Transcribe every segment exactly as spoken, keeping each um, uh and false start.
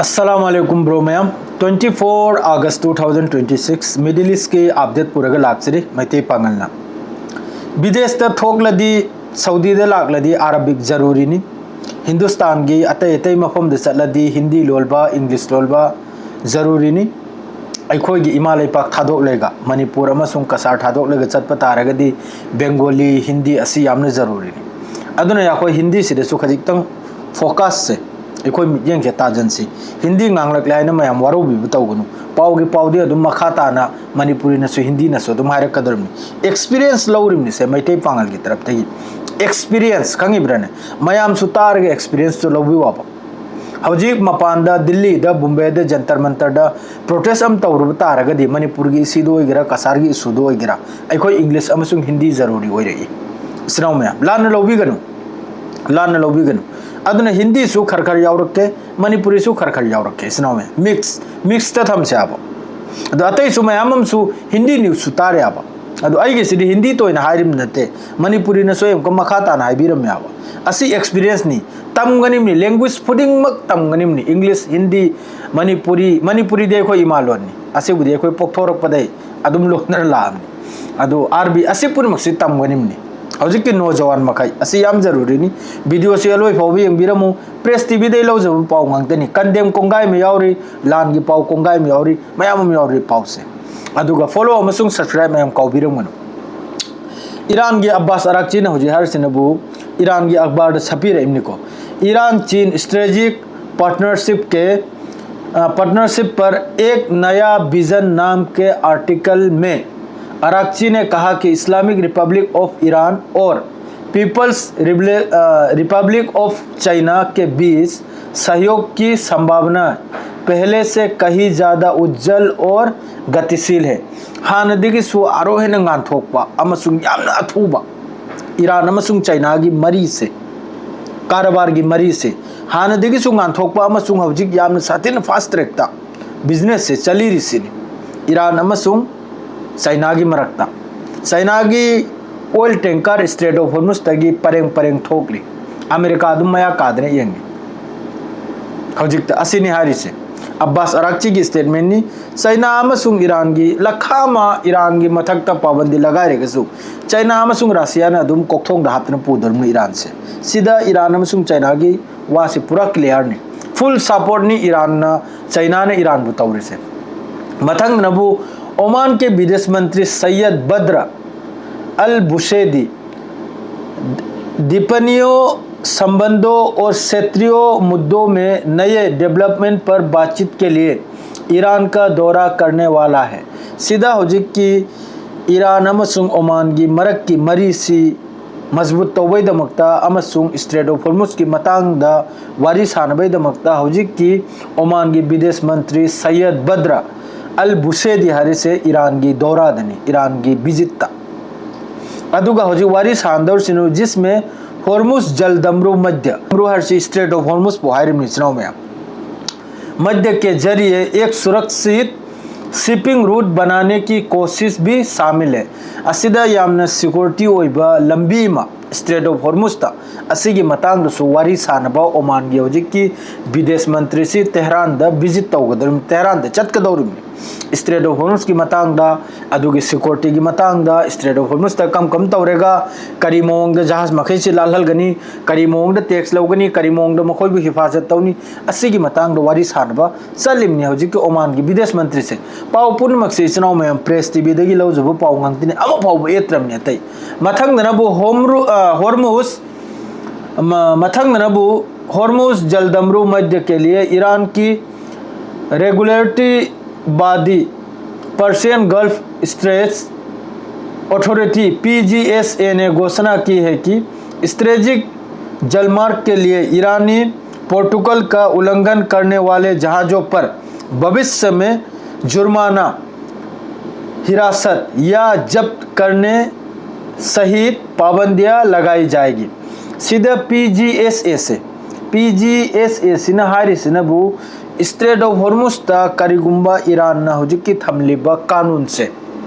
ꯑꯁꯂꯥꯃꯨ ꯑꯂꯥꯏꯀꯨꯝ bro ꯃꯌꯥꯝ꯫ Twenty four August two thousand twenty six, Middle East ꯀꯤ update ꯄꯨꯔꯒ ꯂꯥꯛꯆꯔꯤ ꯃꯩꯇꯩ ꯄꯥꯉꯜꯅ꯫ ꯕꯤꯗꯦꯁꯇ ꯊꯣꯛꯂꯗꯤ, ꯁꯥꯎꯗꯤꯗ ꯂꯥꯛꯂꯗꯤ ꯑꯔꯥꯕꯤꯛ ꯖꯔꯨꯔꯤꯅꯤ꯫ ꯍꯤꯟꯗꯨꯁꯇꯥꯟꯒꯤ ꯑꯇꯩ ꯑꯇꯩ ꯃꯐꯝꯗ ꯆꯠꯂꯗꯤ ꯍꯤꯟꯗꯤ ꯂꯣꯟꯕ, ꯏꯪꯂꯤꯁ ꯂꯣꯟꯕ ꯖꯔꯨꯔꯤꯅꯤ꯫ ꯑꯩꯈꯣꯏꯒꯤ ꯏꯃꯥ ꯂꯩꯄꯥꯛ ꯊꯥꯗꯣꯛꯂꯒ, ꯃꯅꯤꯄꯨꯔ ꯑꯃꯁꯨꯡ ꯀꯁꯥꯔ ꯊꯥꯗꯣꯛꯂꯒ ꯆꯠꯄ ꯇꯥꯔꯒꯗꯤ ꯕꯦꯡꯒꯣꯂꯤ, ꯍꯤꯟꯗꯤ ꯑꯁꯤ ꯌꯥꯝꯅ ꯖꯔꯨꯔꯤꯅꯤ꯫ ꯑꯗꯨꯅ ꯑꯩꯈꯣꯏ ꯍꯤꯟꯗꯤꯁꯤꯗꯁꯨ ꯈꯖꯤꯛꯇꯪ ꯐꯣꯀꯁꯁꯦ, ꯑꯩꯈꯣꯏ ꯃꯤꯠꯌꯦꯡꯁꯦ ꯇꯥꯖꯟꯁꯤ꯫ ꯍꯤꯟꯗꯤ ꯉꯥꯡꯂꯛꯂꯦ ꯍꯥꯏꯅ ꯃꯌꯥꯝ ꯋꯥꯔꯧꯕꯤꯕ ꯇꯧꯒꯅꯨ꯫ ꯄꯥꯎꯒꯤ ꯄꯥꯎꯗꯤ ꯑꯗꯨꯝ ꯃꯈꯥ ꯇꯥꯅ ꯃꯅꯤꯄꯨꯔꯤꯅꯁꯨ ꯍꯤꯟꯗꯤꯅꯁꯨ ꯑꯗꯨꯝ ꯍꯥꯏꯔꯛꯀꯗꯧꯔꯤꯕꯅꯤ꯫ ꯑꯦꯛꯁꯄꯤꯔꯤꯌꯦꯟꯁ ꯂꯧꯔꯤꯕꯅꯤꯁꯦ ꯃꯩꯇꯩ ꯄꯥꯉꯜꯒꯤ ꯇꯔꯞꯇꯒꯤ꯫ ꯑꯦꯛꯁꯄꯤꯔꯤꯌꯦꯟꯁ ꯈꯪꯉꯤꯕ꯭ꯔꯥꯅꯦ? ꯃꯌꯥꯝꯁꯨ ꯇꯥꯔꯒ ꯑꯦꯛꯁꯄꯤꯔꯤꯌꯦꯟꯁꯇꯨ ꯂꯧꯕꯤꯌꯨ ꯍꯥꯏꯕ꯫ ꯍꯧꯖꯤꯛ ꯃꯄꯥꯟꯗ, ꯗꯤꯜꯂꯤꯗ, ꯕꯣꯝꯕꯦꯗ ꯖꯟꯇꯔ ꯃꯟꯇꯔꯗ ꯄ꯭ꯔꯣꯇꯦꯁ ꯑꯃ ꯇꯧꯔꯨꯕ ꯇꯥꯔꯒꯗꯤ, ꯃꯅꯤꯄꯨꯔꯒꯤ ꯏꯁꯤꯗ ꯑꯣꯏꯒꯦꯔꯥ, ꯀꯁꯥꯔꯒꯤ ꯏꯁꯨꯗ ꯑꯣꯏꯒꯦꯔꯥ, ꯑꯩꯈꯣꯏ ꯏꯪꯂꯤꯁ ꯑꯃꯁꯨꯡ ꯍꯤꯟꯗꯤ ꯖꯔꯨꯔꯤ ꯑꯣꯏꯔꯛꯏ꯫ ꯏꯆꯤꯟ ꯏꯅꯥꯎ ꯃꯌꯥꯝ, ꯂꯥꯟꯅ ꯂꯧꯕꯤꯒꯅꯨ, ꯂꯥꯟꯅ ꯂꯧꯕꯤꯒꯅꯨ꯫ ꯑꯗꯨꯅ ꯍꯤꯟꯗꯤꯁꯨ ꯈꯔ ꯈꯔ ꯌꯥꯎꯔꯛꯀꯦ, ꯃꯅꯤꯄꯨꯔꯤꯁꯨ ꯈꯔ ꯈꯔ ꯌꯥꯎꯔꯛꯀꯦ, ꯏꯆꯤꯟ ꯏꯅꯥꯎ ꯃꯌꯥꯝ꯫ ꯃꯤꯛꯁ, ꯃꯤꯛꯁꯇ ꯊꯝꯁꯦ ꯍꯥꯏꯕ꯫ ꯑꯗꯣ ꯑꯇꯩꯁꯨ ꯃꯌꯥꯝ ꯑꯃꯁꯨ ꯍꯤꯟꯗꯤ ꯅ꯭ꯌꯨꯁꯁꯨ ꯇꯥꯔꯦ ꯍꯥꯏꯕ꯫ ꯑꯗꯣ ꯑꯩꯒꯤꯁꯤꯗꯤ ꯍꯤꯟꯗꯤ ꯇꯣꯏꯅ ꯍꯥꯏꯔꯤꯕ ꯅꯠꯇꯦ, ꯃꯅꯤꯄꯨꯔꯤꯅꯁꯨ ꯑꯩ ꯑꯃꯨꯛꯀ ꯃꯈꯥ ꯇꯥꯅ ꯍꯥꯏꯕꯤꯔꯝꯃꯦ ꯍꯥꯏꯕ꯫ ꯑꯁꯤ ꯑꯦꯛꯁꯄꯤꯔꯤꯌꯦꯟꯁꯅꯤ, ꯇꯝꯒꯅꯤꯕꯅꯤ, ꯂꯦꯡꯒ꯭ꯋꯦꯖ ꯈꯨꯗꯤꯡꯃꯛ ꯇꯝꯒꯅꯤꯕꯅꯤ꯫ ꯏꯪꯂꯤꯁ, ꯍꯤꯟꯗꯤ, ꯃꯅꯤꯄꯨꯔꯤ, ꯃꯅꯤꯄꯨꯔꯤꯗꯤ ꯑꯩꯈꯣꯏ ꯏꯃꯥ ꯂꯣꯟꯅꯤ, ꯑꯁꯤꯕꯨꯗꯤ ꯑꯩꯈꯣꯏ ꯄꯣꯛꯊꯣꯔꯛꯄꯗꯩ ꯑꯗꯨꯝ ꯂꯣꯟꯅꯔ ꯂꯥꯛꯑꯕꯅꯤ꯫ ꯑꯗꯨ ꯑꯥꯔꯕꯤ ꯑꯁꯤ ꯄꯨꯝꯅꯃꯛꯁꯤ ꯇꯝꯒꯅꯤꯕꯅꯤ꯫ ꯍꯧꯖꯤꯛꯀꯤ ꯅꯣꯖꯋꯥꯟ ꯃꯈꯩ ꯑꯁꯤ ꯌꯥꯝ ꯖꯔꯨꯔꯤꯅꯤ꯫ ꯚꯤꯗꯤꯑꯣꯁꯤ ꯑꯂꯣꯏ ꯐꯥꯎꯕ ꯌꯦꯡꯕꯤꯔꯝꯃꯨ꯫ ꯄ꯭ꯔꯦꯁ ꯇꯤꯚꯤꯗꯩ ꯂꯧꯖꯕ ꯄꯥꯎ ꯉꯥꯛꯇꯅꯤ꯫ ꯀꯟꯗꯦꯝ ꯀꯣꯡꯒꯥꯏ ꯑꯃ ꯌꯥꯎꯔꯤ, ꯂꯥꯟꯒꯤ ꯄꯥꯎ ꯀꯣꯡꯒꯥꯏ ꯑꯃ ꯌꯥꯎꯔꯤ, ꯃꯌꯥꯝ ꯑꯃ ꯌꯥꯎꯔꯤ ꯄꯥꯎꯁꯦ꯫ ꯑꯗꯨꯒ ꯐꯣꯂꯣ ꯑꯃꯁꯨꯡ ꯁꯕꯁꯀ꯭ꯔꯥꯏꯕ ꯃꯌꯥꯝ ꯀꯥꯎꯕꯤꯔꯝꯒꯅꯨ꯫ ꯏꯔꯥꯟꯒꯤ ꯑꯕꯥꯁ ꯑꯔꯥꯛꯆꯤꯅ ꯍꯧꯖꯤꯛ ꯍꯥꯏꯔꯤꯁꯤꯅꯕꯨ ꯏꯔꯥꯟꯒꯤ ꯑꯈꯕꯥꯔꯗ ꯁꯛꯄꯤꯔꯛꯏꯕꯅꯤꯀꯣ꯫ ईरान चीन स्ट्रेटेजिक पार्टनरशिप के, अ, पार्टनरशिप पर एक नया विजन नाम के आर्टिकल में अराक्ची ने कहा कि इस्लामिक रिपब्लिक ऑफ ईरान और पीपल्स रिपब्लिक ऑफ चाइना के बीच सहयोग की संभावना पहले से कहीं ज़्यादा उज्जवल और गतिशील है꯫ ꯍꯥꯟꯅꯗꯒꯤꯁꯨ ꯑꯔꯣ ꯍꯦꯟꯅ ꯉꯥꯟꯊꯣꯛꯄ ꯑꯃꯁꯨꯡ ꯌꯥꯝꯅ ꯑꯊꯨꯕ ꯏꯔꯥꯟ ꯑꯃꯁꯨꯡ ꯆꯥꯏꯅꯥꯒꯤ ꯃꯔꯤꯁꯦ, ꯀꯔꯕꯥꯔꯒꯤ ꯃꯔꯤꯁꯦ ꯍꯥꯟꯅꯗꯒꯤꯁꯨ ꯉꯥꯟꯊꯣꯛꯄ ꯑꯃꯁꯨꯡ ꯍꯧꯖꯤꯛ ꯌꯥꯝꯅ ꯁꯥꯊꯤꯅ ꯐꯥꯁ ꯇ꯭ꯔꯦꯛꯇ ꯕꯤꯖꯤꯅꯦꯁꯁꯦ ꯆꯠꯂꯤꯔꯤꯁꯤꯅꯤ꯫ ꯏꯔꯥꯟ ꯑꯃꯁꯨꯡ ꯆꯥꯏꯅꯥꯒꯤ ꯃꯔꯛꯇ, ꯆꯥꯏꯅꯥꯒꯤ ꯑꯣꯏꯜ ꯇꯦꯡꯀꯔ ꯁ꯭ꯇ꯭ꯔꯦꯠ ꯑꯣꯐ ꯍꯣꯔꯃꯨꯖꯇꯒꯤ ꯄꯔꯦꯡ ꯄꯔꯦꯡ ꯊꯣꯛꯂꯤ꯫ ꯑꯃꯦꯔꯤꯀꯥ ꯑꯗꯨꯝ ꯃꯌꯥ ꯀꯥꯗꯅ ꯌꯦꯡꯉꯤ꯫ ꯍꯧꯖꯤꯛꯇ ꯑꯁꯤꯅꯤ ꯍꯥꯏꯔꯤꯁꯦ꯫ ꯑꯕꯥꯁ ꯑꯔꯥꯛꯆꯤꯒꯤ statement ꯅꯤ꯫ ꯆꯩꯅꯥ ꯑꯃꯁꯨꯡ ꯏꯔꯥꯟꯒꯤ ꯂꯈꯥꯃ ꯏꯔꯥꯟꯒꯤ ꯃꯊꯛꯇ ꯄꯥꯕꯟꯗꯤ ꯂꯒꯥꯏꯔꯒꯁꯨ, ꯆꯩꯅꯥ ꯑꯃꯁꯨꯡ ꯔꯁꯤꯌꯥꯅ ꯑꯗꯨꯝ ꯀꯣꯛꯊꯣꯡꯗ ꯍꯥꯞꯇꯅ ꯄꯨꯗꯧꯔꯤꯕꯅꯤ ꯏꯔꯥꯟꯁꯦ꯫ ꯁꯤꯗ ꯏꯔꯥꯟ ꯑꯃꯁꯨꯡ ꯆꯩꯅꯥꯒꯤ ꯋꯥꯁꯤ ꯄꯨꯔꯥ clear ꯅꯤ꯫ Full support ꯅꯤ ꯏꯔꯥꯟꯅ, ꯆꯩꯅꯥꯅ ꯏꯔꯥꯟꯕꯨ ꯇꯧꯔꯤꯁꯦ꯫ ꯃꯊꯪꯗꯅꯕꯨ ओमान के विदेश मंत्री सैयद बद्र अल बुशेदी द्विपक्षीय संबंधों और क्षेत्रीय मुद्दों में नए डेवलपमेंट पर बातचीत के लिए ईरान का दौरा करने वाला है꯫ ꯁꯤꯗ ꯍꯧꯖꯤꯛꯀꯤ ꯏꯔꯥꯟ ꯑꯃꯁꯨꯡ ꯑꯣꯃꯥꯟꯒꯤ ꯃꯔꯛꯀꯤ ꯃꯔꯤꯁꯤ ꯃꯖꯕꯨꯠ ꯇꯧꯕꯩꯗꯃꯛꯇ ꯑꯃꯁꯨꯡ Strait of Hormuz ꯀꯤ ꯃꯇꯥꯡꯗ ꯋꯥꯔꯤ ꯁꯥꯟꯅꯕꯩꯗꯃꯛꯇ ꯍꯧꯖꯤꯛꯀꯤ ꯑꯣꯃꯥꯟꯒꯤ ꯕꯤꯗꯦꯁ ꯃꯟꯇ꯭ꯔꯤ ꯁꯩꯌꯗ ꯕꯗ꯭ꯔ ꯑꯜ ꯕꯨꯁꯦꯗꯤ ꯍꯥꯏꯔꯤꯁꯦ ꯏꯔꯥꯟꯒꯤ ꯗꯧꯔꯥꯗꯅꯤ, ꯏꯔꯥꯟꯒꯤ ꯚꯤꯖꯤꯠꯇ꯫ ꯑꯗꯨꯒ ꯍꯧꯖꯤꯛ ꯋꯥꯔꯤ ꯁꯥꯟꯅꯗꯧꯔꯤꯁꯤꯅ ꯖꯤꯁꯃꯦ ꯍꯣꯔꯃꯨꯁ ꯖꯜ ꯗꯝꯔꯨ ꯃꯩꯗ, ꯗꯝꯔꯨ ꯍꯥꯏꯔꯤꯁꯤ Strait of Hormuz ꯄꯨ ꯍꯥꯏꯔꯤꯕꯅꯤ, ꯏꯆꯤꯟ ꯏꯅꯥꯎ ꯃꯌꯥꯝ꯫ मध्य के जरिए एक सुरक्षित शिपिंग रूट बनाने की कोशिश भी शामिल है꯫ ꯑꯁꯤꯗ ꯌꯥꯝꯅ ꯁꯤꯀ꯭ꯌꯨꯔꯤꯇꯤ ꯑꯣꯏꯕ ꯂꯝꯕꯤ ꯑꯃ Strait of Hormuz ꯇ, ꯑꯁꯤꯒꯤ ꯃꯇꯥꯡꯗꯁꯨ ꯋꯥꯔꯤ ꯁꯥꯟꯅꯕ ꯑꯣꯃꯥꯟꯒꯤ ꯍꯧꯖꯤꯛꯀꯤ ꯕꯤꯗꯦꯁ ꯃꯟꯇ꯭ꯔꯤꯁꯤ ꯇꯦꯍꯔꯥꯟꯗ ꯚꯤꯖꯤꯠ ꯇꯧꯒꯗꯧꯔꯤꯕꯅꯤ, ꯇꯦꯍꯔꯥꯟꯗ ꯆꯠꯀꯗꯧꯔꯤꯕꯅꯤ꯫ Strait of Hormuz ꯀꯤ ꯃꯇꯥꯡꯗ, ꯑꯗꯨꯒꯤ ꯁꯤꯀ꯭ꯌꯨꯔꯤꯇꯤ ꯒꯤ ꯃꯇꯥꯡꯗ, Strait of Hormuz ꯇ ꯀꯔꯝ ꯀꯔꯝ ꯇꯧꯔꯦꯒ, ꯀꯔꯤ ꯃꯑꯣꯡꯗ ꯖꯍꯥꯖ ꯃꯈꯩꯁꯤ ꯂꯥꯜꯍꯜꯒꯅꯤ, ꯀꯔꯤ ꯃꯑꯣꯡꯗ ꯇꯦꯛꯁ ꯂꯧꯒꯅꯤ, ꯀꯔꯤ ꯃꯑꯣꯡꯗ ꯃꯈꯣꯏꯕꯨ ꯍꯤꯐꯥꯖꯠ ꯇꯧꯅꯤ, ꯑꯁꯤꯒꯤ ꯃꯇꯥꯡꯗ ꯋꯥꯔꯤ ꯁꯥꯟꯅꯕ ꯆꯠꯂꯤꯕꯅꯤ ꯍꯧꯖꯤꯛꯀꯤ ꯑꯣꯃꯥꯟꯒꯤ ꯕꯤꯗꯦꯁ ꯃꯟꯇ꯭ꯔꯤꯁꯦ꯫ ꯄꯥꯎ ꯄꯨꯝꯅꯃꯛꯁꯦ ꯏꯆꯤꯟ ꯏꯅꯥꯎ ꯃꯌꯥꯝ ꯄ꯭ꯔꯦꯁ ꯇꯤ ꯚꯤ ꯗꯒꯤ ꯂꯧꯖꯕ ꯄꯥꯎ ꯉꯥꯛꯇꯅꯤ, ꯑꯃꯐꯥꯎꯕ ꯑꯦꯠꯇ꯭ꯔꯕꯅꯤ ꯑꯇꯩ꯫ ꯃꯊꯪꯗꯅꯕꯨ ꯍꯣꯝꯔꯨ, ꯑ, ꯍꯣꯔꯃꯨꯁ, ꯃ-, ꯃꯊꯪꯗꯅꯕꯨ ꯍꯣꯔꯃꯨꯁ ꯖꯜꯗꯝꯔꯨ ꯃꯩꯗ ꯀꯦ ꯂꯤꯌꯦ ꯏꯔꯥꯟ ꯀꯤ regulatory body Persian Gulf Strait Authority, P G S A ने घोषणा की है कि स्ट्रेटेजिक जलमार्ग के लिए ईरानी प्रोटोकॉल का उल्लंघन करने वाले जहाज़ों पर भविष्य में जुर्माना, हिरासत या जब्त करने सहित पाबंदियां लगाई जाएगी꯫ ꯁꯤꯗ ꯄꯤ ꯖꯤ ꯑꯦꯁ ꯑꯦ ꯁꯦ, ꯄꯤ ꯖꯤ ꯑꯦꯁ ꯑꯦ ꯁꯤꯅ ꯍꯥꯏꯔꯤꯁꯤꯅꯕꯨ Strait of Hormuz ꯇ ꯀꯔꯤꯒꯨꯝꯕ ꯏꯔꯥꯟꯅ ꯍꯧꯖꯤꯛꯀꯤ ꯊꯝꯂꯤꯕ ꯀꯥꯅꯨꯟꯁꯦ,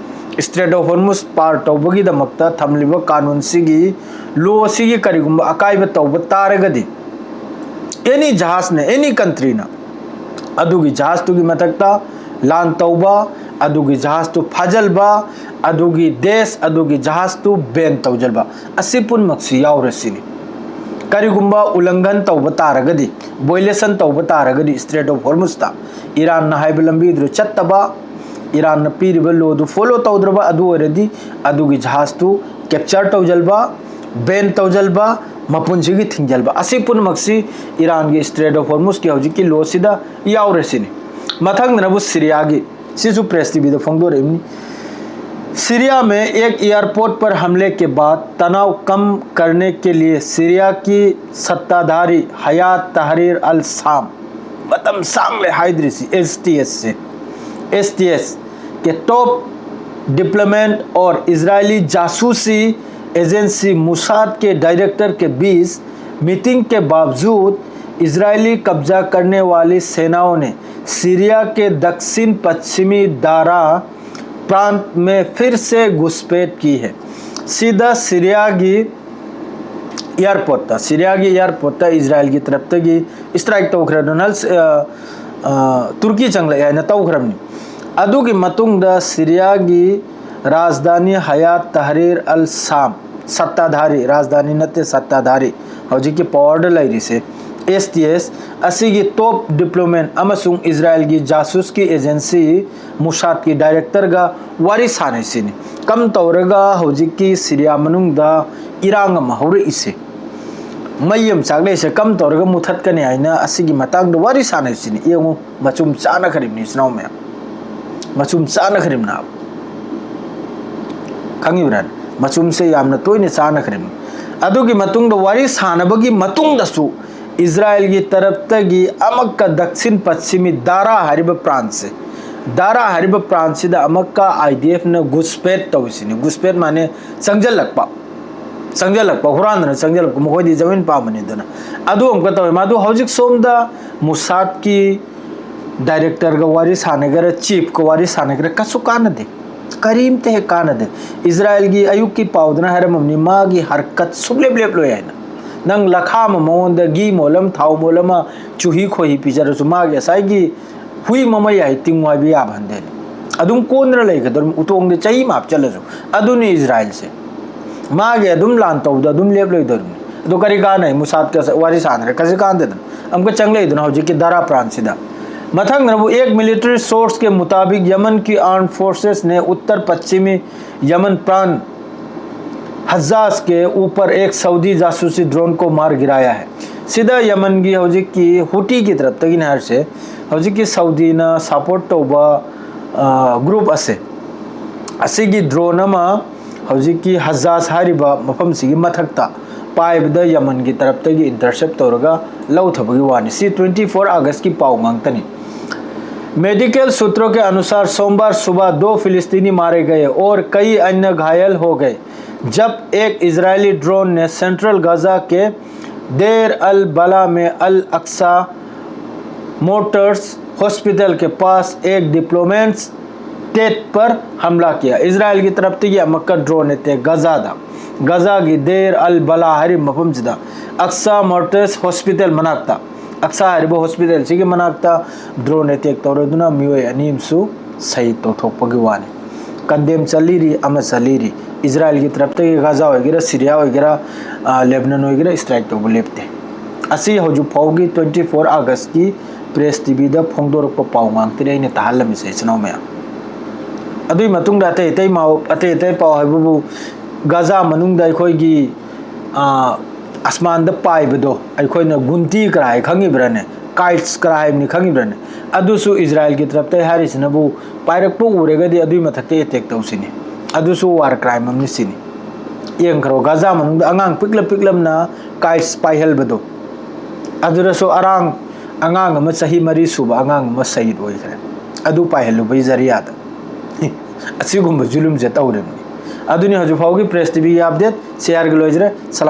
Strait of Hormuz ꯄꯥꯔ ꯇꯧꯕꯒꯤꯗꯃꯛꯇ ꯊꯝꯂꯤꯕ ꯀꯥꯅꯨꯟꯁꯤꯒꯤ, ꯂꯣ ꯑꯁꯤꯒꯤ ꯀꯔꯤꯒꯨꯝꯕ ꯑꯀꯥꯏꯕ ꯇꯧꯕ ꯇꯥꯔꯒꯗꯤ, ꯑꯦꯅꯤ ꯖꯍꯥꯖꯅ, ꯑꯦꯅꯤ ꯀꯟꯇ꯭ꯔꯤꯅ ꯑꯗꯨꯒꯤ ꯖꯍꯥꯖꯇꯨꯒꯤ ꯃꯊꯛꯇ ꯂꯥꯟ ꯇꯧꯕ, ꯑꯗꯨꯒꯤ ꯖꯍꯥꯖꯇꯨ ꯐꯥꯖꯤꯜꯕ, ꯑꯗꯨꯒꯤ ꯗꯦꯁ, ꯑꯗꯨꯒꯤ ꯖꯍꯥꯖꯇꯨ ꯕꯦꯟ ꯇꯧꯁꯤꯜꯕ, ꯑꯁꯤ ꯄꯨꯝꯅꯃꯛꯁꯤ ꯌꯥꯎꯔꯦ ꯁꯤꯅꯤ꯫ ꯀꯔꯤꯒꯨꯝꯕ ꯎꯜꯂꯪꯘꯟ ꯇꯧꯕ ꯇꯥꯔꯒꯗꯤ, ꯚꯣꯏꯂꯦꯁꯟ ꯇꯧꯕ ꯇꯥꯔꯒꯗꯤ ꯁ꯭ꯇ꯭ꯔꯦꯠ ꯑꯣꯐ ꯍꯣꯔꯃꯨꯖꯇ, ꯏꯔꯥꯟꯅ ꯍꯥꯏꯕ ꯂꯝꯕꯤꯗꯨꯗ ꯆꯠꯇꯕ, ꯏꯔꯥꯟꯅ ꯄꯤꯔꯤꯕ ꯂꯣꯗꯨ ꯐꯣꯂꯣ ꯇꯧꯗ꯭ꯔꯕ, ꯑꯗꯨ ꯑꯣꯏꯔꯗꯤ ꯑꯗꯨꯒꯤ ꯖꯍꯥꯖꯇꯨ ꯀꯦꯞꯆꯔ ꯇꯧꯁꯤꯜꯕ, ꯕꯦꯟ ꯇꯧꯁꯤꯜꯕ, ꯃꯄꯨꯟꯁꯤꯒꯤ ꯊꯤꯡꯖꯤꯜꯕ, ꯑꯁꯤ ꯄꯨꯝꯅꯃꯛꯁꯤ ꯏꯔꯥꯟꯒꯤ ꯁ꯭ꯇ꯭ꯔꯦꯠ ꯑꯣꯐ ꯍꯣꯔꯃꯨꯖꯀꯤ ꯍꯧꯖꯤꯛꯀꯤ ꯂꯣꯁꯤꯗ ꯌꯥꯎꯔꯦ ꯁꯤꯅꯤ꯫ ꯃꯊꯪꯗꯅꯕꯨ ꯁꯤꯔꯤꯌꯥꯒꯤ, ꯁꯤꯁꯨ ꯄ꯭ꯔꯦꯁ ꯇꯤꯚꯤꯗ ꯐꯣꯡꯗꯣꯔꯛꯏꯕꯅꯤ꯫ सीरिया में एक एयरपोर्ट पर हमले के बाद तनाव कम करने के लिए सीरिया की सत्ताधारी हयात तहरीर अल शाम, ꯃꯇꯝ ꯁꯥꯡꯂꯦ ꯍꯥꯏꯗ꯭ꯔꯤꯁꯤ, ꯑꯦꯁ ꯇꯤ ꯑꯦꯁꯁꯦ, एस टी एस के टॉप डिप्लोमेट और इजरायली जासूसी एजेंसी मोसाद के डायरेक्टर के बीच मीटिंग के बावजूद इजरायली कब्जा करने वाली सेनाओं ने सीरिया के दक्षिण पश्चिमी दारा प्रांत में फिर से घुसपैठ की है। सीधा सीरिया की एयरपोर्ट था, सीरिया की एयरपोर्ट था, इजराइल की तरफ तक स्ट्राइक तो खरा डोनाल्ड, अ, अ, तुर्की चंगला या ना तो खरमनी। ꯑꯗꯨꯒꯤ ꯃꯇꯨꯡꯗ ꯁꯤꯔꯤꯌꯥꯒꯤ ꯔꯥꯖꯙꯥꯅꯤ ꯍꯌꯥꯠ ꯇꯍꯔꯤꯔ ꯑꯜ ꯁꯥꯝ, ꯁꯠꯇꯥꯙꯥꯔꯤ, ꯔꯥꯖꯙꯥꯅꯤ ꯅꯠꯇꯦ, ꯁꯠꯇꯥꯙꯥꯔꯤ, ꯍꯧꯖꯤꯛꯀꯤ ꯄꯋꯥꯔꯗ ꯂꯩꯔꯤꯁꯦ, ꯑꯦꯁ ꯇꯤ ꯑꯦꯁ ꯑꯁꯤꯒꯤ ꯇꯣꯞ ꯗꯤꯄ꯭ꯂꯣꯃꯦꯠ ꯑꯃꯁꯨꯡ ꯏꯖꯔꯥꯏꯜꯒꯤ ꯖꯥꯁꯨꯁꯀꯤ ꯑꯦꯖꯦꯟꯁꯤ ꯃꯨꯁꯥꯗꯀꯤ ꯗꯥꯏꯔꯦꯛꯇꯔꯒ ꯋꯥꯔꯤ ꯁꯥꯟꯅꯩꯁꯤꯅꯤ꯫ ꯀꯝ ꯇꯧꯔꯒ ꯍꯧꯖꯤꯛꯀꯤ ꯁꯤꯔꯤꯌꯥ ꯃꯅꯨꯡꯗ ꯏꯔꯥꯡ ꯑꯃ ꯍꯧꯔꯛꯏꯁꯦ, ꯃꯩ ꯑꯃ ꯆꯥꯛꯂꯛꯏꯁꯦ ꯀꯝ ꯇꯧꯔꯒ ꯃꯨꯊꯠꯀꯅꯤ ꯍꯥꯏꯅ ꯑꯁꯤꯒꯤ ꯃꯇꯥꯡꯗ ꯋꯥꯔꯤ ꯁꯥꯟꯅꯩꯁꯤꯅꯤ꯫ ꯌꯦꯡꯉꯨ, ꯃꯆꯨꯝ ꯆꯥꯅꯈ꯭ꯔꯤꯕꯅꯤ, ꯏꯆꯤꯟ ꯏꯅꯥꯎ ꯃꯌꯥꯝ, ꯃꯆꯨꯝ ꯆꯥꯅꯈ꯭ꯔꯤꯕꯅꯦꯕ꯫ ꯈꯪꯉꯤꯕ꯭ꯔꯥ? ꯃꯆꯨꯝꯁꯦ ꯌꯥꯝꯅ ꯇꯣꯏꯅ ꯆꯥꯅꯈ꯭ꯔꯤꯕꯅꯤ꯫ ꯑꯗꯨꯒꯤ ꯃꯇꯨꯡꯗ ꯋꯥꯔꯤ ꯁꯥꯟꯅꯕꯒꯤ ꯃꯇꯨꯡꯗꯁꯨ ꯏꯖꯔꯥꯏꯜꯒꯤ ꯇꯔꯞꯇꯒꯤ ꯑꯃꯛꯀ ꯗꯛꯁꯤꯟ ꯄꯁꯤꯃꯤ ꯗꯥꯔꯥ ꯍꯥꯏꯔꯤꯕ ꯄ꯭ꯔꯥꯟꯁꯦ, ꯗꯥꯔꯥ ꯍꯥꯏꯔꯤꯕ ꯄ꯭ꯔꯥꯟꯁꯤꯗ ꯑꯃꯛꯀ ꯑꯥꯏ ꯗꯤ ꯑꯦꯐꯅ ꯒꯨꯁꯄꯦꯠ ꯇꯧꯔꯤꯁꯤꯅꯤ꯫ ꯒꯨꯁꯄꯦꯠ ꯃꯥꯅꯦ ꯆꯪꯁꯤꯜꯂꯛꯄ, ꯆꯪꯁꯤꯜꯂꯛꯄ, ꯍꯨꯔꯥꯟꯗꯅ ꯆꯪꯁꯤꯜꯂꯛꯄ, ꯃꯈꯣꯏꯗꯤ ꯖꯃꯤꯟ ꯄꯥꯝꯕꯅꯤꯗꯅ꯫ ꯑꯗꯨ ꯑꯃꯨꯛꯀ ꯇꯧꯋꯦ꯫ ꯃꯥꯗꯨ ꯍꯧꯖꯤꯛ ꯁꯣꯝꯗ ꯃꯨꯁꯥꯗꯀꯤ ꯗꯥꯏꯔꯦꯛꯇꯔꯒ ꯋꯥꯔꯤ ꯁꯥꯟꯅꯒꯦꯔꯥ, ꯆꯤꯐꯀ ꯋꯥꯔꯤ ꯁꯥꯟꯅꯒꯦꯔꯥ, ꯀꯩꯁꯨ ꯀꯥꯟꯅꯗꯦ, ꯀꯔꯤꯝꯇ ꯍꯦꯛ ꯀꯥꯟꯅꯗꯦ꯫ ꯏꯖꯔꯥꯏꯜꯒꯤ ꯑꯌꯨꯛꯀꯤ ꯄꯥꯎꯗꯅ ꯍꯥꯏꯔꯝꯃꯕꯅꯤ, ꯃꯥꯒꯤ ꯍꯔꯀꯠ ꯁꯨꯡꯂꯦꯞ ꯂꯦꯞꯂꯣꯏ ꯍꯥꯏꯅ꯫ ꯅꯪ ꯂꯈꯥ ꯑꯃ ꯃꯉꯣꯟꯗ ꯘꯤ ꯃꯣꯜ ꯑꯃ, ꯊꯥꯎ ꯃꯣꯜ ꯑꯃ, ꯆꯨꯍꯤ ꯈꯣꯏꯍꯤ ꯄꯤꯖꯔꯁꯨ ꯃꯥꯒꯤ ꯉꯁꯥꯏꯒꯤ ꯍꯨꯏ ꯃꯃꯩ ꯍꯥꯏ ꯇꯤꯡꯉꯨ ꯍꯥꯏꯕ ꯌꯥꯕ ꯍꯟꯗꯦꯅꯦ꯫ ꯑꯗꯨꯝ ꯀꯣꯟꯗꯅ ꯂꯩꯒꯗꯧꯔꯤꯕꯅꯤ, ꯎꯇꯣꯡꯗ ꯆꯍꯤ ꯑꯃ ꯍꯥꯞꯆꯜꯂꯁꯨ꯫ ꯑꯗꯨꯅꯤ ꯏꯁꯔꯥꯏꯜꯁꯦ꯫ ꯃꯥꯒꯤ ꯑꯗꯨꯝ ꯂꯥꯟ ꯇꯧꯕꯗ ꯑꯗꯨꯝ ꯂꯦꯞꯂꯣꯏꯗꯧꯔꯤꯕꯅꯤ꯫ ꯑꯗꯨ ꯀꯔꯤ ꯀꯥꯟꯅꯩ? ꯃꯨꯁꯥꯠꯀ ꯋꯥꯔꯤ ꯁꯥꯟꯅꯔꯦ, ꯀꯩꯁꯨ ꯀꯥꯟꯗꯦꯗꯅ꯫ ꯑꯃꯨꯛꯀ ꯆꯪꯂꯛꯏꯗꯅ ꯍꯧꯖꯤꯛꯀꯤ ꯗꯥꯔꯥ ꯄ꯭ꯔꯥꯟꯁꯤꯗ꯫ ꯃꯊꯪꯗꯅꯕꯨ, एक मिलिट्री सोर्स के मुताबिक यमन की आर्म फोर्सेस ने उत्तर पश्चिमी यमन प्रांत हज्जाज के ऊपर एक सऊदी जासूसी ड्रोन को मार गिराया है꯫ ꯁꯤꯗ ꯌꯃꯟꯒꯤ ꯍꯧꯖꯤꯛꯀꯤ ꯍꯨꯇꯤꯒꯤ ꯇꯔꯞꯇꯒꯤꯅꯦ ꯍꯥꯏꯔꯤꯁꯦ, ꯍꯧꯖꯤꯛꯀꯤ ꯁꯥꯎꯗꯤꯅ ꯁꯄꯣꯔꯠ ꯇꯧꯕ, ꯑ, ꯒ꯭ꯔꯨꯞ ꯑꯁꯦ, ꯑꯁꯤꯒꯤ ꯗ꯭ꯔꯣꯟ ꯑꯃ ꯍꯧꯖꯤꯛꯀꯤ ꯍꯖꯥꯖ ꯍꯥꯏꯔꯤꯕ ꯃꯐꯝꯁꯤꯒꯤ ꯃꯊꯛꯇ ꯄꯥꯏꯕꯗ ꯌꯃꯟꯒꯤ ꯇꯔꯞꯇꯒꯤ ꯏꯟꯇꯔꯁꯦꯞ ꯇꯧꯔꯒ ꯂꯧꯊꯕꯒꯤ ꯋꯥꯅꯤ꯫ ꯁꯤ ट्वेंटी फ़ोर ꯑꯥꯒꯁꯀꯤ ꯄꯥꯎ ꯉꯥꯛꯇꯅꯤ꯫ मेडिकल सूत्रों के अनुसार सोमवार सुबह दो फिलिस्तीनी मारे गए और कई अन्य घायल हो गए, जब एक इजरायली ड्रोन ने सेंट्रल गाजा के देर अल बला में अल अक्सा मोटर्स हॉस्पिटल के पास एक डिप्लोमेट्स टेंट पर हमला किया। ꯏꯁꯔꯥꯏꯜꯒꯤ ꯇꯔꯞꯇꯒꯤ ꯑꯃꯨꯛꯀ ꯗ꯭ꯔꯣꯟ ꯑꯦꯇꯦꯛ ꯒꯖꯥꯗ, ꯒꯖꯥꯒꯤ ꯗꯦꯔ ꯑꯜ ꯕꯂꯥ ꯍꯥꯏꯔꯤꯕ ꯃꯐꯝꯁꯤꯗ ꯑꯛꯁꯥ ꯃꯣꯇꯔꯁ ꯍꯣꯁꯄꯤꯇꯥꯜ ꯃꯅꯥꯛꯇ, ꯑꯛꯁꯥ ꯍꯥꯏꯔꯤꯕ ꯍꯣꯁꯄꯤꯇꯥꯜꯁꯤꯒꯤ ꯃꯅꯥꯛꯇ ꯗ꯭ꯔꯣꯟ ꯑꯦꯇꯦꯛ ꯇꯧꯔꯗꯨꯅ ꯃꯤꯑꯣꯏ ꯑꯅꯤ ꯑꯃꯁꯨ ꯁꯍꯤꯗ ꯇꯧꯊꯣꯛꯄꯒꯤ ꯋꯥꯅꯤ꯫ ꯀꯟꯗꯦꯝ ꯆꯠꯂꯤꯔꯤ ꯑꯃ ꯆꯠꯂꯤꯔꯤ꯫ ꯏꯁꯔꯥꯏꯜꯒꯤ ꯇꯔꯞꯇꯒꯤ ꯒꯥꯖꯥ ꯑꯣꯏꯒꯦꯔꯥ, ꯁꯤꯔꯤꯌꯥ ꯑꯣꯏꯒꯦꯔꯥ, ꯑ, ꯂꯦꯕꯅꯟ ꯑꯣꯏꯒꯦꯔꯥ ꯏꯁꯇ꯭ꯔꯥꯏꯛ ꯇꯧꯕ ꯂꯦꯞꯇꯦ꯫ ꯑꯁꯤ ꯍꯧꯖꯤꯛ ꯐꯥꯎꯒꯤ ट्वेंटी फ़ोर ꯑꯥꯒꯁꯀꯤ ꯄ꯭ꯔꯦꯁ ꯇꯤꯚꯤꯗ ꯐꯣꯡꯗꯣꯔꯛꯄ ꯄꯥꯎ ꯉꯥꯛꯇꯅꯤ ꯑꯩꯅ ꯇꯥꯍꯜꯂꯝꯃꯤꯁꯦ, ꯏꯆꯤꯟ ꯏꯅꯥꯎ ꯃꯌꯥꯝ꯫ ꯑꯗꯨꯒꯤ ꯃꯇꯨꯡꯗ ꯑꯇꯩ ꯑꯇꯩ ꯃꯥꯎ-, ꯑꯇꯩ ꯑꯇꯩ ꯄꯥꯎ ꯍꯥꯏꯕꯕꯨ ꯒꯥꯖꯥ ꯃꯅꯨꯡꯗ ꯑꯩꯈꯣꯏꯒꯤ, ꯑ, ꯑꯁꯃꯥꯟꯗ ꯄꯥꯏꯕꯗꯣ ꯑꯩꯈꯣꯏꯅ ꯒꯨꯟꯇꯤ ꯀꯔꯥꯏ ꯈꯪꯉꯤꯕ꯭ꯔꯥꯅꯦ? ꯀꯥꯏꯠꯁ ꯀꯔꯥꯏ ꯍꯥꯏꯕꯅꯤ ꯈꯪꯉꯤꯕ꯭ꯔꯥꯅꯦ? ꯑꯗꯨꯁꯨ ꯏꯁꯔꯥꯏꯜꯒꯤ ꯇꯔꯞꯇ ꯍꯥꯏꯔꯤꯁꯤꯅꯕꯨ ꯄꯥꯏꯔꯛꯄ ꯎꯔꯒꯗꯤ ꯑꯗꯨꯒꯤ ꯃꯊꯛꯇ ꯑꯦꯇꯦꯛ ꯇꯧꯁꯤꯅꯤ꯫ ꯑꯗꯨꯁꯨ ꯋꯥꯔ ꯀ꯭ꯔꯥꯏꯝ ꯑꯃꯅꯤ ꯁꯤꯅꯤ꯫ ꯌꯦꯡꯈ꯭ꯔꯣ, ꯒꯥꯖꯥ ꯃꯅꯨꯡꯗ ꯑꯉꯥꯡ ꯄꯤꯛꯂꯞ ꯄꯤꯛꯂꯞꯅ ꯀꯥꯏꯠꯁ ꯄꯥꯏꯍꯜꯕꯗꯣ, ꯑꯗꯨꯗꯁꯨ ꯑꯔꯥꯡ ꯑꯉꯥꯡ ꯑꯃ, ꯆꯍꯤ ꯃꯔꯤ ꯁꯨꯕ ꯑꯉꯥꯡ ꯑꯃ ꯁꯍꯤꯗ ꯑꯣꯏꯈ꯭ꯔꯦ, ꯑꯗꯨ ꯄꯥꯏꯍꯜꯂꯨꯕꯒꯤ ꯖꯔꯤꯌꯥꯗ꯫ ꯑꯁꯤꯒꯨꯝꯕ ꯖꯨꯂꯨꯝꯁꯦ ꯇꯧꯔꯤꯕꯅꯤ꯫ ꯑꯗꯨꯅꯤ ꯍꯧꯖꯤꯛ ꯐꯥꯎꯒꯤ ꯄ꯭ꯔꯦꯁ ꯇꯤꯚꯤꯒꯤ ꯑꯞꯗꯦꯠ꯫ ꯁꯤ ꯍꯥꯏꯔꯒ ꯂꯣꯏꯖꯔꯦ꯫ ꯁꯂꯥꯝ꯫